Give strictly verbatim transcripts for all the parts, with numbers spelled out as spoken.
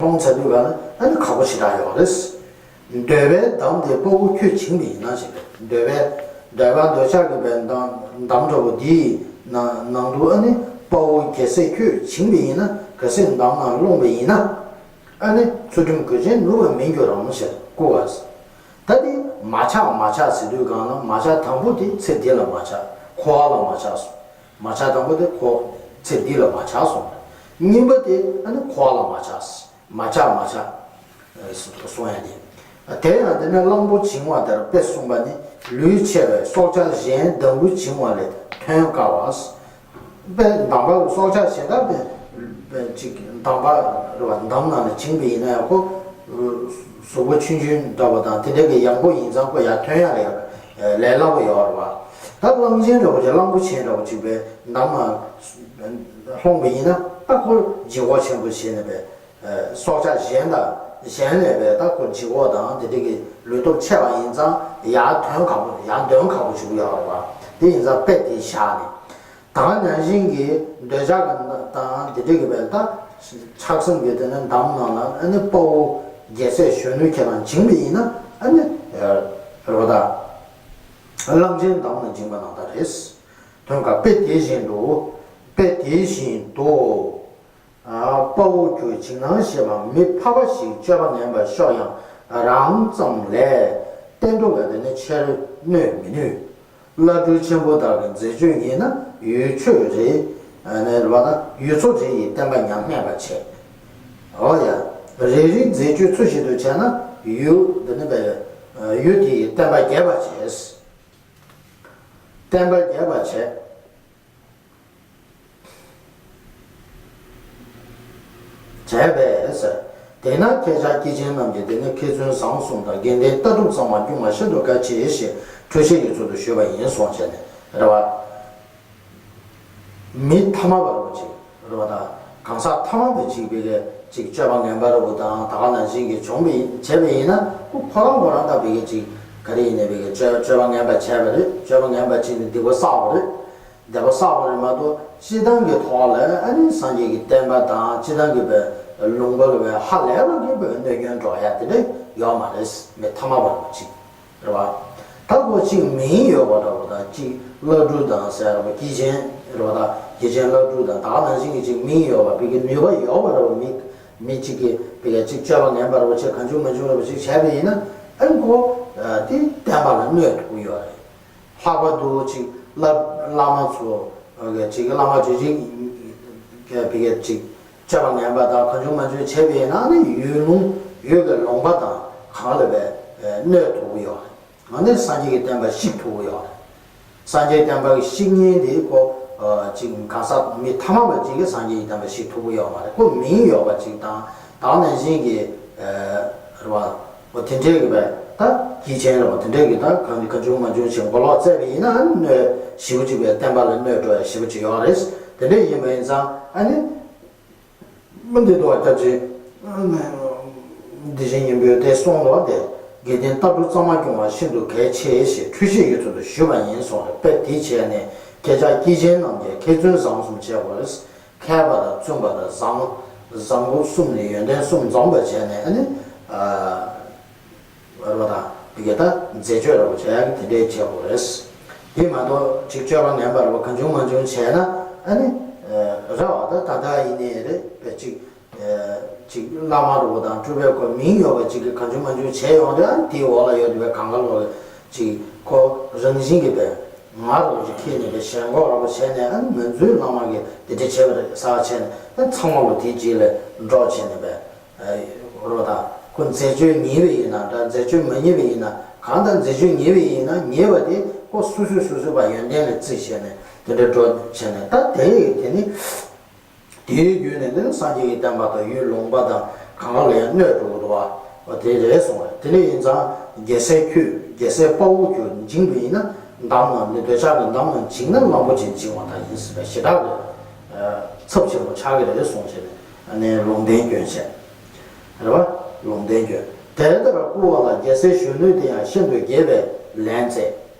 ལྷུང་ཚར་དུས་ག་ལ་ཨ་ནི་ཁག་པོ་ཞེ་དྲག་ཡོད་རེད། འདོད་པའི་འདམ་དེ་དཔའ་བོ་ཁྱོད་བྱིང་བ་ཡིན་ན་ཞེས་པས། འདོད་པའི་འདོད་པ་འདོད་ཆགས་ཀྱི་བའི་འདམ་འདམ་འདྲ་བོ་འདིའི་ནང་ནང་དུ་ཨ་ནི་དཔའ་བོ་རྒྱལ་སྲས་ཁྱོད་བྱིང་བ་ཡིན་ན། གལ་སྲིད་འདམ་ནང་ལྷུང་བ་ཡིན་ན། ཨ་ནི་ཚུལ་ཁྲིམས་གོས་ཆེན་ནུབ་པར་མི་འགྱུར་རམ་ཞེས་བསྐུལ་བ། ད་དེ་མ་ཆགས་མ་ཆགས་ཟེར་དུས་གང་ལ། མ་ཆགས་དང་པོ་དེ་ཚེ་འདི་ལ་མ་ཆགས། འཁོར་བ་ལ་མ་ཆགས་སོང་། མ་ཆགས་དང་པོ་དེ་འཁོར་ཚེ་འདི་ལ་མ་ཆགས་སོང་། གཉིས་པ་དེ་ཨ་ནི་འཁོར་བ་ལ་མ་ཆགས། མ་ཆགས་མ་ཆགས་སོང་ཡ་དེ། དེ་ཡང་དེ་ནས་གླང་པོ་བྱིང་བ་ལྟར་དཔེ་གསུངས་པ་ནི། ལུས་ཆེ་བས་སྲོག་ཆགས་གཞན་འདམ་བུས་བྱིང་བ་ལས་ཐོན་དཀའ་བ། དཔེ་འདམ་བུ་སྲོག་ཆགས་གཞན་དག་དཔེ་དཔེ་ཅིག་འདམ་བུ་རེད་བ། འདམ་ནང་ལ་བྱིང་བ་ཡིན་ན་ཡང་ཁོ་གཟུགས་པོ་ཆུང་ཆུང་འདྲ་བོ་དང་དེ་འདྲ་གི་ཡང་པོ་ཡིན་ཙང་ཁོ་ཡར་ཐོན་ཡག་ལས་ལས་སླ་པོ་ཡོད་རེད་བ། ད་གླང་ཆེན་འདྲ་བོ་ཅིག་གླང་པོ་ཆེ་འདྲ་བོ་ཅིག་དཔེ་འདམ་ནང་ལྷུང་བ་ཡིན་ན་ད་ཁོ་ལྗིད་ཁོག་ཆེན་པོ་བྱས་ནས་དཔེ་སྲོག་ཆགས་གཞན་དང་གཞན་ལས་དཔེ་ད་ཁོ་ལྗིད་ཁོག་དང་དེ་འདྲ་གི་ལུས་སྟོབས་ཆེ་བ་ཡིན་ཙང་ཡར་ཐོན་ཁག་པོ་ཡར་འདོན་ཁག་པོ་ཞིག་ཡོད་རེད་བ། དེ་ཡིན་ཙང་དཔེ་དེ་བཞག་ནས། ད་ག་ནང་བཞིན་གྱི་འདོད་ཆགས་ཀྱི་དང་དེ་འདྲ་གི་བས་ད་ཆགས་སེམས་ཀྱི་དེ་ནི་འདམ་ནང་ལ་ཨ་ནི་དཔའ་བོ་རྒྱལ་སྲས་གཞོན་ནུ་ཁྱེད་རང་བྱིང་བ་ཡིན་ན་ཨ་ནི་རེད་བ་ད། གླང་ཆེན་འདམ་ནང་བྱིང་བ་ནང་ལྟར་རེད། དོན་ག་དཔེ་དེ་བཞིན་དུ། དཔེ་དེ་བཞིན་དུ། དཔའ་བོ་ཁྱོད་བྱིང་ན་ཞེས་པ་མི་ཕལ་པ་ཞིག་སྤྱོད་པ་ངན་པར་ཤོར་ཡང་རང་ཙམ་ལས་གཏན་དུ་ལ་དེ་ནི་ཆེར་གནོད་མི་ནུས། བླ་སྤྲུལ་ཆེན་པོ་དག་གི་མཛད་སྤྱོད་ཉིད་ན་ཡུལ་ཆོས་རེ་ནས་རེད་བ་ད་ཡུལ་ཚོ་རེ་ཡི་བསྟན་པ་ཉམས་སྨད་པར་བྱེད། འོ་ཡ། རེ་རེའི་མཛད་སྤྱོད་ཚུལ་བཞིན་དུ་བྱས་ན་ཡུལ་འདི་ནི་པའི་ཡུལ་དེ་ཡི་བསྟན་པ་རྒྱས་པར་བྱེད། བསྟན་པ་རྒྱས་པར་བྱེད། བྱས་པས་ཟེར། དེས་ན་ཁྱེད་ཅག་སྐྱེས་ཆེན་རྣམས་ཀྱིས་དེ་ནི་མཁས་བཙུན་བཟང་གསུམ་དང་དགེ་ལྡན་ལྟ་གྲུབ་གཙང་མ་སྐྱོང་བ་ཤིན་ཏུ་གལ་ཆེ་ཞེས་འཁྲུལ་ཞིག་གི་ཚུལ་དུ་ཞུས་པ་ཡིན་གསུངས་བྱས་ནས་རེད་བ། མི་ཐ་མལ་པ་རུ་ཅིག་རེད་བ་དང་གང་ཟག་ཐ་མལ་པ་ཅིག་བི་གའི་ཅིག་སྤྱོད་པ་ངན་པ་རུ་དང་ད་ག་ནང་བཞིན་གྱི་བྱུང་བ་ཡིན་བྱས་པ་ཡིན་ན་ཁོ་ཁོ་རང་ཁོ་རང་ད་བི་གའི་ཅིག་ག་རེ་ཡིན་ནའི་བི་གའི་སྤྱོད་སྤྱོད་པ་ངན་པ་བྱས་པ་རེད། སྤྱོད་པ་ངན་པ་ཅིག་ནི་སྡིག་པ་བསགས་པ་རེད། སྡིག་པ་བསགས་པ་རེད་མ་གཏོགས་སྤྱི་བཏང་གི་ཐོག་ལ་ཨ་ནི་སངས་རྒྱས་ཀྱི་བསྟན་པ་དང་སྤྱི་བཏང་གི་བའི་ལུང་པ་ལ་བའི་ཧ་ལས་པ་གི་བའི་གནོད་སྐྱོན་འགྲོ་ཡ་དེ་འདྲ་ཡོད་མ་རེད། མི་ཐ་མལ་པ་རུ་ཅིག་རེད་བ། ད་ཁོ་གཅིག་མིང་ཡོད་པ་འདྲ་བོ་དང་གཅིག་བླ་སྤྲུལ་དང་ཟེར་བ་སྐྱེས་ཆེན་རེད་བ་དང་སྐྱེས་ཆེན་བླ་སྤྲུལ་དང་ད་ག་ནང་བཞིན་གྱི་གཅིག་མིང་ཡོད་པ་བི་གའི་ནུས་པ་ཡོད་པ་འདྲ་བོ་མི་མི་གཅིག་གིས་བི་གའི་གཅིག་སྤྱོད་པ་ངན་པ་འདྲ་བོ་ཆེ་གང་བྱུང་མང་བྱུང་འདྲ་བོ་ཅིག་བྱས་པ་ཡིན་ན་ཨ་ནི་ཁོ་དེ་བསྟན་པ་ལ་གནོད་ཐུབ་ཀྱི་ཡོད་རེད། ལྷག་པར་དུ་ཅིག་བླ་བླ་མ་ཚོ་ཅིག་བླ་མ་རེ་རེ་གི་བི་གའི་ཅིག་སྤྱོད་པ་ངན་པ་དང་གང་བྱུང་མང་བྱུང་བྱས་པ་ཡིན་ན་ནི་ཡུལ་ལུང་ཡུལ་གྱི་ལུང་པ་དང་གང་ལ་བའི་གནོད་ཐུབ་ཀྱི་ཡོད་རེད། ཨ་ནི་སངས་རྒྱས་ཀྱི་བསྟན་པ་བཤིག་ཐུབ་ཀྱི་ཡོད་རེད། སངས་རྒྱས་བསྟན་པ་གི་བཤིག་ཉེན་དེ་ཁོ་ཅིག་གང་ཟག་མི་ཐ་མལ་པ་ཅིག་གིས་སངས་རྒྱས་ཀྱི་བསྟན་པ་བཤིག་ཐུབ་ཀྱི་ཡོད་མ་རེད། ཁོ་མིང་ཡོད་པ་ཅིག་དང་ད་ག་ནང་བཞིན་གྱི་རེད་བ། འོ་དེ་འདྲའི་གི་བས་ད་སྐྱེས་ཆེན་རེད་བ། དེ་འདྲའི་གི་ད་གང་གང་བྱུང་མང་བྱུང་ཞིག་མགོ་ལོག་བཙལ་བ་ཡིན་ན་ཨ་ནི་གནོད་ཞེ་པོ་ཅིག་བས་བསྟན་པ་ལ་གནོད་འགྲོ་ཡ་ཞེ་པོ་ཅིག་ཡོད་རེད། དེ་འདྲ་ཡིན་པ་ཡིན་ཙང་ཨ་ནི་མི་འདི་དོ་བ་སྐྱབས་རྗེ་འདི་བཞིན་ཉིན་པོའི་དེ་གསུངས་ལོ་དེ་དགེ་ལྡན་ལྟ་གྲུབ་གཙང་མ་སྐྱོང་བ་ཤིན་ཏུ་གལ་ཆེ་ཞེས་འཁྲུལ་ཞིག་གི་ཚུལ་དུ་ཞུས་པ་ཡིན་གསུངས་རེད། དཔེ་དེ་བྱས་ནས་ཁྱེད་ཅག་སྐྱེས་ཆེན་རྣམས་ཀྱིས་མཁས་བཙུན་བཟང་གསུམ་བྱས་པ་རེད། མཁས་པ་དང་བཙུན་པ་དང་བཟང་བཟང་པོ་གསུམ་ནི་ཡོན་ཏན་གསུམ་འཛོམས་པར་བྱས་ནས་ཨ་ནི་རེད་བ་དང་བི་གའི་ད་མཛད་སྤྱོད་རེད་བ་བྱས་ཡག་གི་དེ་འདྲའི་བྱེད་དགོས་རེད། དེ་མ་གཏོགས་ཅིག་སྤྱོད་པ་ངན་པ་རེད་བ་གང་བྱུང་མང་བྱུང་བྱས་ན་ཨ་ནི་རེད་བ་ད་ད་ལྟ་ཡིན་ནའི་རེད་བས་ཅིག་ཅིག་བླ་མ་རེད་བ་དང་སྤྲུལ་པའི་སྐོར་མིང་ཡོད་པ་ཅིག་གིས་གང་བྱུང་མང་བྱུང་བྱས་ཡོང་དུས་ཨ་ནི་དེའི་འོག་ལ་ཡོད་དུས་བས་གང་ག་ལོག་ཅིག་ཁོ་རང་བཞིན་གྱིས་བས། ང་རང་གི་ཁྱེད་ནས་པའི་ཞེན་ཁོག་རང་བྱས་ནས་ཨ་ནི་ང་ཚོའི་བླ་མ་གིས་དེ་འདྲ་བྱས་པ་རེད་ཟེར་བྱས་ནས་ཨ་ནི་ཚང་མ་ལོ་དེའི་རྗེས་ལ་འགྲོ་བྱས་ནས་པའི་རོ་དང་ཁོ་མཛད་སྤྱོད་ཉེས་པ་ཡིན་ན་འདྲ་མཛད་སྤྱོད་མ་ཉེས་པ་ཡིན་ན་གང་ལྟར་མཛད་སྤྱོད་ཉེས་པ་ཡིན་ན་ཉེས་པ་དེ་ཁོ་སོ་སོས་སོ་སོའི་བ་ཡོན་ཏན་ལ་བརྩིས་བྱས་ནས་དེ་འདྲ་འགྲོ་བྱས་ནས་ད་དེ་དེ་ནི། དེའི་བརྒྱུད་ནས་ནི་སངས་རྒྱས་ཀྱི་བསྟན་པ་དང་ཡུལ་ལུང་པ་དང་གང་ག་ལ་ཡང་གནོད་འགྲོ་གི་འདུག་བ། འོ་དེ་རེད་གསུངས་པ་རེད། དེ་འདྲ་ཡིན་ཙང་རྒྱལ་སྲས་ཁྱོད་རྒྱལ་སྲས་དཔའ་བོ་ཁྱོད་འཇིགས་པ་ཡིན་ན་འདམ་ནང་མི་འདོད་ཆགས་ཀྱི་འདམ་ནང་འཇིགས་ན་གླང་པོ་ཆེ་འཇིགས་པ་དང་ཡིན་ཟེར་བའི་ཞེ་དྲག་གི་ཚབས་ཆེན་པོ་ཆགས་ཀྱི་རེད་གསུངས་བྱས་ནས་ཨ་ནི་ལུང་བསྟན་སྐྱོན་བྱས། རེད་བ། ལུང་བསྟན་སྐྱོན། དེ་ལྟར་བསྐུལ་བ་ལ་རྒྱལ་སྲས་གཞོན་ནུ་དེ་ཡང་ཤིན་ཏུ་དགྱེས་པས་ལན་སྩལ།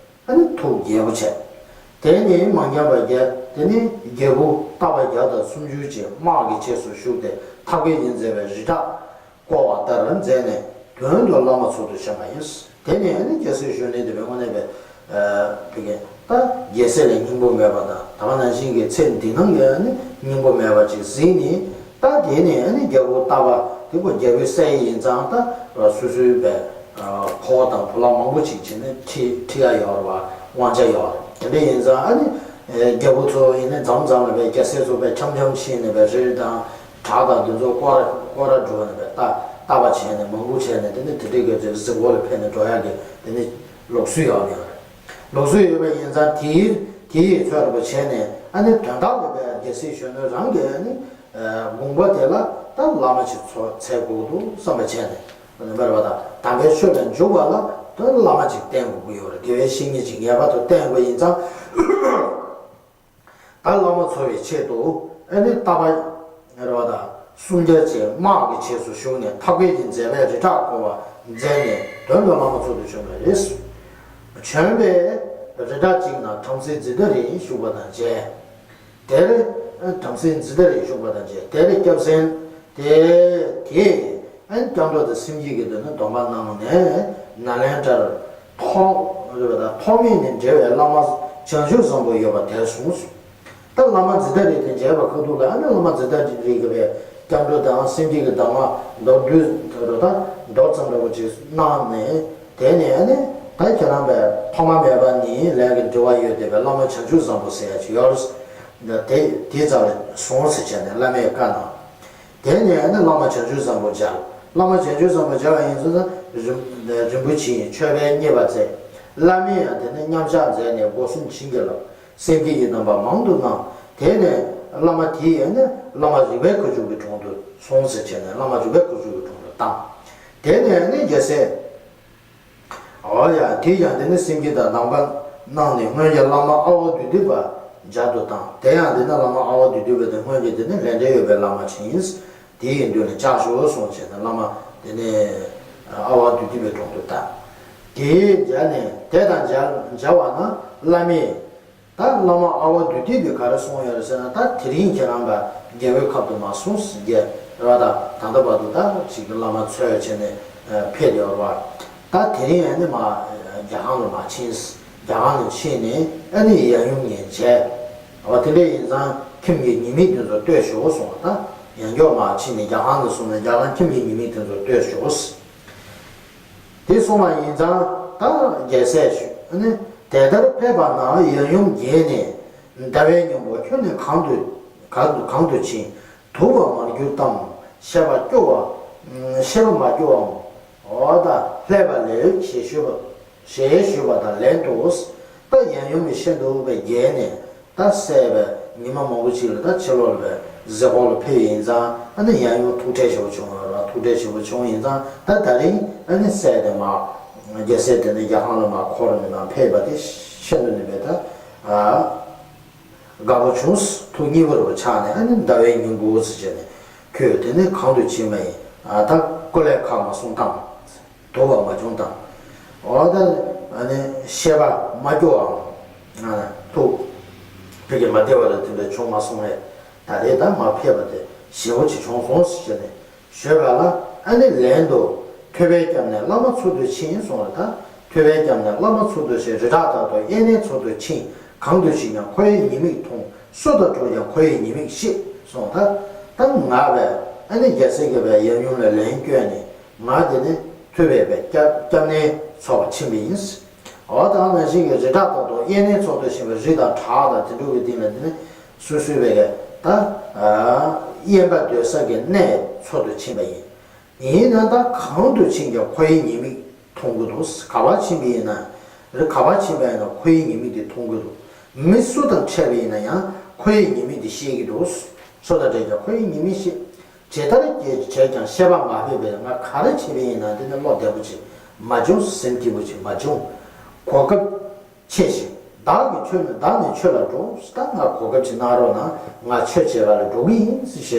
ཨ་ནི་ཐུགས་དགྱེས་པོ་བྱས། དེ་ནི་མ་འགྱངས་པར་རྒྱལ་དེ་ནི་རྒྱལ་བུ་རྟ་པ་བརྒྱ་དང་སུམ་ཅུ་ཅིག་དམག་གི་ཆས་སུ་ཞུགས་ཏེ་ཐབས་མཁས་ཀྱིས་མཛད་པའི་རི་བྲག་ བསྐོར་བ་ལྟར་མཛད་ནས་དོན་དུ་བླ་མ་ཚུལ་དུ་བྱོན་པ་ཡིན། དེ་ནས་ཨ་ནི་རྒྱལ་སྲས་གཞོན་ནུ་དེ་བས་དངོས་གནས་པའི་བི་གེ་ད་རྒྱལ་སྲས་ལས་སྙིང་པོ་མེད་པ་དང་ད་ག་ནང་བཞིན་གྱི་ཚེ་འདི་སྣང་གི་ཨ་ནི་སྙིང་པོ་མེད་པ་ཅིག་གཟིགས་ནས། ད་དེ་ནས་ཨ་ནི་རྒྱལ་པོ་ལྟ་བ་དེ་ཁོ་རྒྱལ་པོའི་སྲས་ཡིན་ཙང་ད་སོ་སོའི་བའི་ཕོ་བ་དང་བུ་ལ་མང་པོ་ཅིག་བྱས་ནས་ཁྲིད་ཁྲིད་ཡ་ཡོད་རེད་བ། དབང་ཆ་ཡོད་རེད། དེ་འདྲ་ཡིན་ཙང་ཨ་ནི་རྒྱལ་པོ་ཚོ་ཡིན་ནས་མཚམས་མཚམས་ལ་བའི་རྒྱལ་སྲས་ཚོ་བའི་འཆམ་འཆམ་ཕྱིན་ནས་བའི་རི་དང་བྲག་དང་དེ་ཚོ་སྐོར་སྐོར་ར་འགྲོ་ནས་བའི་ལྟ་ལྟ་བ་བྱས་ནས་མང་པོ་བྱས་ནས་དེ་ནི་དེ་འདྲའི་གི་གཟིགས་སྐོར་ལ་ཕེབས་ནས་འགྲོ་ཡ་གི་དེ་ནི་ལུགས་སྲོལ་ཡོད་ནས་ཡོད་རེད། ལུགས་སྲོལ་ཡོད་པ་ཡིན་ཙང་དེའི་དེའི་ཚོད་རེ་བ་བྱས་ནས་ཨ་ནི་དོན་དག་ལ་བའི་རྒྱལ་སྲས་གཞོན་ནུ་རང་གི་ཨ་ནི་དགོངས་པ་དེ་ལ་ད་བླ་མ་ཞིག་འཚོལ་འཚོལ་དགོས་འདུག་བསམ་པ་བྱས་ནས། ནང་པར་བ་དང་དམ་པའི་ཆོས་ལ་འཇུག་པ་ལ་དོན་བླ་མ་ཅིག་བསྟེན་དགོས་ཀྱི་ཡོད་རེད། དགེ་བའི་བཤེས་གཉེན་ཅིག་ངེས་པར་དུ་བསྟེན་དགོས་ཡིན་ཙང་། ད་བླ་མ་འཚོལ་བའི་ཆེད་དུ་ཨ་ནི་ལྟ་བ་རེ་བ་དང་སུམ་བརྒྱ་ཅན་དམག་གི་རྗེས་སུ་ཞུགས་ནས་ཐབས་མཁས་ཀྱི་མཛད་པས་རི་བྲག་བསྐོར་བ་མཛད་ནས་དོན་དུ་བླ་མ་འཚོལ་དུ་བྱོན་པ་རེད། བྱོན་པས་རི་བྲག་གཅིག་ན་བྲམ་ཟེ་ཛི་ཏ་རི་བཞུགས་པ་དང་མཇལ། དེར་བྲམ་ཟེ་ཛི་ཏ་རི་བཞུགས་པ་དང་མཇལ། དེར་སྐྱབས་སེམས་དེ་དེས་སྐྱབས་འགྲོ་དང་སེམས་བསྐྱེད་ཀྱི་དོན་ནི་སྡོམ་པ་གནང་ནས་ནཱ་ལེནྡྲར་ཐོག་ཐོག་མེད་ནས་འབྲེལ་བའི་བླ་མ་བྱང་ཆུབ་བཟང་པོ་ཡོད་པ་དེར་སོང་། ད་བླ་མ་ཛི་ཏ་རི་དེ་མཇལ་བ་ཁ་ཐུག་ལ་ཨ་ནི་བླ་མ་ཛི་ཏ་རི་གི་བའི་སྐྱབས་འགྲོ་དང་སེམས་བསྐྱེད་ཀྱི་གདམས་ངག་མདོར་བསྡུས་ད་རུ་ད་མདོ་ཙམ་འདྲ་པོ་ཅིག་གནང་ནས། དེ་ནས་ཨ་ནི་ད་ཁྱེད་རང་པའི་ཐོག་མ་མེད་པ་ནས་ལས་ཀྱི་འབྲེལ་བ་ཡོད་བསྡད་པའི་བླ་མ་བྱང་ཆུབ་བཟང་པོ་ཟེར་ཡ་ཅིག་ཡོད་རེད། དེ་དེའི་རྩ་ལ་སོང་ཟེར་བྱས་ནས་བླ་མས་བཀའ་གནང་། དེ་ནས་ཨ་ནི་བླ་མ་བྱང་ཆུབ་བཟང་པོ་མཇལ། བླ་མ་བྱང་ཆུབ་བཟང་པོ་མཇལ་བ་ཡིན་ཙང་རིན་རིན་པོ་ཆེའི་མཆོད་པའི་མཉེས་པ་བསྩལ། བླ་མས་ཡང་དེ་ནས་མཉམ་བཞག་མཛད་ནས་སྒོ་གསུམ་བྱིན་གྱིས་བརླབས། སེམས་བསྐྱེད་ཀྱི་རྣམ་པ་མང་དུ་གནང་། དེ་ནས་བླ་མ་དེ་ཡང་ནི་བླ་མ་རིག་པའི་ཁུ་བྱུག་གི་དྲུང་དུ་སོང་ཟེར་བྱས་ནས་བླ་མ་རིག་པའི་ཁུ་བྱུག་གི་དྲུང་དུ་བཏང་། དེ་ནས་ནི་རྒྱལ་སྲས། འོ་ཡ། དེ་ཡང་དེ་ནི་སེམས་བསྐྱེད་དང་གདམས་པ་གནང་ནས་སྔོན་གྱི་བླ་མ་ཨ་ཝ་དུས་འདི་པ་མཇལ་དུ་བཏང་། དེ་ཡང་དེ་ནི་བླ་མ་ཨ་ཝ་དུས་འདི་པ་དེ་སྔོན་གྱི་དེ་ནི་ལས་འབྲེལ་ཡོད་པའི་བླ་མ་ཅིག་ཡིན། དེ་ཡི་མདུན་ལ་ཕྱག་ཞུ་གསུངས་བྱས་ནས་བླ་མ་དེ་ནི་ཨ་ཝ་དུས་འདི་པའི་དྲུང་དུ་བཏང་། དེ་མཇལ་ནས་དེ་དང་མཇལ་མཇལ་བ་ན་བླ་མས། ད་བླ་མ་ཨ་ཝ་དུས་འདི་པས་ག་རེ་གསུངས་ཡོད་རེད་ཟེར་ན། ད་དེ་རིང་ཁྱེད་རང་པ་རྒྱལ་པོའི་ཁབ་ཏུ་མ་སོང་ཟེར་གྱི་རེད་བ། ད་ད་ལྟ་བར་དུ་ད་ཅིག་གི་བླ་མ་འཚོལ་བྱས་ནས་ཕེབས་ཡོད་རེད་བ། ད་དེ་རིང་ཨ་ནི་མ་རྒྱ་གར་ལ་མ་ཕྱིན། རྒྱ་གར་ལ་ཕྱིན་ནས་ཨ་ནི་ཡབ་ཡུམ་ངས་མཇལ། འོ་དེ་འདྲ་ཡིན་ཙང་ཁྱིམ་གྱི་ཉེས་དམིགས་དེ་ཚོ་ལྟོས་ཤོག་གསུངས་པ། ད་ཡང་མགྱོགས་མ་ཕྱིན་ནས་རྒྱ་གར་ལ་སོང་ནས་རྒྱ་གར་ཁྱིམ་གྱི་ཉེས་དམིགས་དེ་ཚོ་ལྟོས་ཤོག་དེ་གསུངས་པ་ཡིན་ཙང་ད་རྒྱལ་སྲས་ཞུས་ནས། དེ་ལྟར་ཕེབས་པ་ན་ཡབ་ཡུམ་དགྱེས་ནས། ཟླ་བའི་སྙིང་པོ་ཁྱོད་ནི་གང་དུ་གང་དུ་གང་དུ་ཕྱིན། དུབ་པར་མ་གྱུར་ཏམ། ཤེས་པ་སྐྱོ་བ་ཤེས་པ་མ་སྐྱོ་བའམ། འོ་ད་ལྷས་པ་ལེགས་ཞེས་ཞུས་པ། ཞེས་ཞུས་པ་དང་ལན་དུ། ད་ཡབ་ཡུམ་གྱིས་ཤིན་ཏུ་དགྱེས་ནས། ད་སྲས་པའི་ཉི་མ་མང་པོ་ཅིག་ལ་ད་ཕྱི་ལོགས་ལ་བའི་གཟིགས་སྐོར་ལ་ཕེབས་ཡིན་ཙང་། ཨ་ནི་ཡབ་ཡུམ་ཐུགས་ཁྲལ་ཞེ་པོ་བྱུང་བ་རེད། ཐུགས་ཁྲལ་ཞེ་པོ་བྱུང་ཡིན་ཙང་། ད་ད་རིང་ཨ་ནི་སྲས་དེ་མར་རྒྱལ་སྲས་དེ་ནི་རྒྱ་གར་ལ་མར་འཁོར་ནས་མར་ཕེབས་པ་དེ་ཤིན་ཏུ་ནས་བའི་ད་ཨ་དགའ་པོ་བྱུང་། ཐུགས་མཉེས་པོ་རུ་ཆགས་ནས། ཨ་ནི་ཟླ་བའི་སྙིང་པོ་ཟེར་བྱས་ནས་ཁྱོད་དེ་ནི་གང་དུ་ཕྱིན་པ་ཡིན། ཨ་ད་སྐུ་ལས་ཁ་མ་སོང་ཐང་། དུབ་པ་མ་བྱུང་དང་། འོ་ད་ཨ་ནི་ཤེས་པ་མ་སྐྱོ་བའམ། ཨ་ཐུགས་ཕ་གི་མ་བདེ་བ་ལ་དེ་འདྲ་བྱུང་མ་སོང་བས། ད་རེས་ད་མར་ཕེབས་པ་དེ་ཞེ་པོ་ཅིག་བྱུང་སོང་ཟེར་བྱས་ནས་ཞུས་པ་ལ། ཨ་ནི་ལན་དུ། ཐུབ་པས་བསྐྱངས་ནས་བླ་མ་འཚོལ་དུ་ཕྱིན་གསུངས་པ་ལ། ད་ཐུབ་པས་བསྐྱངས་ནས་བླ་མ་འཚོལ་དུ་ཕྱིན། རི་བྲག་དག་ཏུ་གཡས་ནས་འཚོལ་དུ་ཕྱིན། གང་དུ་ཕྱིན་ཀྱང་ཁོ་བོའི་ཉེས་དམིགས་མཐོང་། སུ་དང་འགྲོགས་ཀྱང་ཁོ་བོའི་ཉེས་དམིགས་ཤེས་གསུངས། ད་ད་ང་བས་ཨ་ནི་རྒྱལ་སྲས་ཀྱི་བའི་ཡབ་ཡུམ་ལ་ལན་བསྐྱོན་ནས། ང་དེ་ནི་ཐུབ་པས་པའི་སྐྱབས་སྐྱབས་གནས་འཚོལ་བར་ཕྱིན་པ་ཡིན། འོ་ད་ནང་བཞིན་གྱི་རི་བྲག་དག་ཏུ་གཡས་གནས་འཚོལ་དུ་ཕྱིན་པའི་རི་དང་བྲག་དང་དེ་འདྲ་གི་སྟེང་ལ་དེ་ནི་སོ་སོའི་བའི་ད་གཡེམ་པ་སྡོད་ས་གི་གནས་འཚོལ་དུ་ཕྱིན་པ་ཡིན། ཡིན་ན་ད་གང་དུ་ཕྱིན་ཀྱང་ཁོ་ཡི་ཉེས་དམིགས་མཐོང་གི་འདུག་ག་པར་ཕྱིན་པ་ཡིན་ན། རི་ག་པར་ཕྱིན་པ་ཡིན་ན་ཁོ་ཡི་ཉེས་དམིགས་དེ་མཐོང་གི་འདུག་མི་སུ་དང་འཕྲད་པ་ཡིན་ན་ཡང་ཁོ་ཡི་ཉེས་དམིགས་དེ་ཤེས་ཀྱི་འདུག་སུ་དང་འཕྲད་ཀྱང་ཁོ་ཡི་ཉེས་དམིགས་ཤེས། ཇི་ལྟར་བྱས་ཀྱང་ཤེས་པ་མ་ཕེབས་པས་ང་ག་རེ་བྱས་པ་ཡིན་ན་དེ་ནི་བློ་བདེ་པོ་ཅིག་མ་བྱུང་། སེམས་སྐྱིད་པོ་ཅིག་མ་བྱུང་། གོ་སྐབས་ཆེ་ཞིང་བདག་གིས་ཆོས་ནི་བདག་ནི་ཆོས་ལ་འགྲོ། ད་ང་གོ་སྐབས་ཅིག་གནང་རོགས་གནང་། ང་ཆོས་བྱེད་པ་ལ་འགྲོ་གི་ཡིན་ཟེར་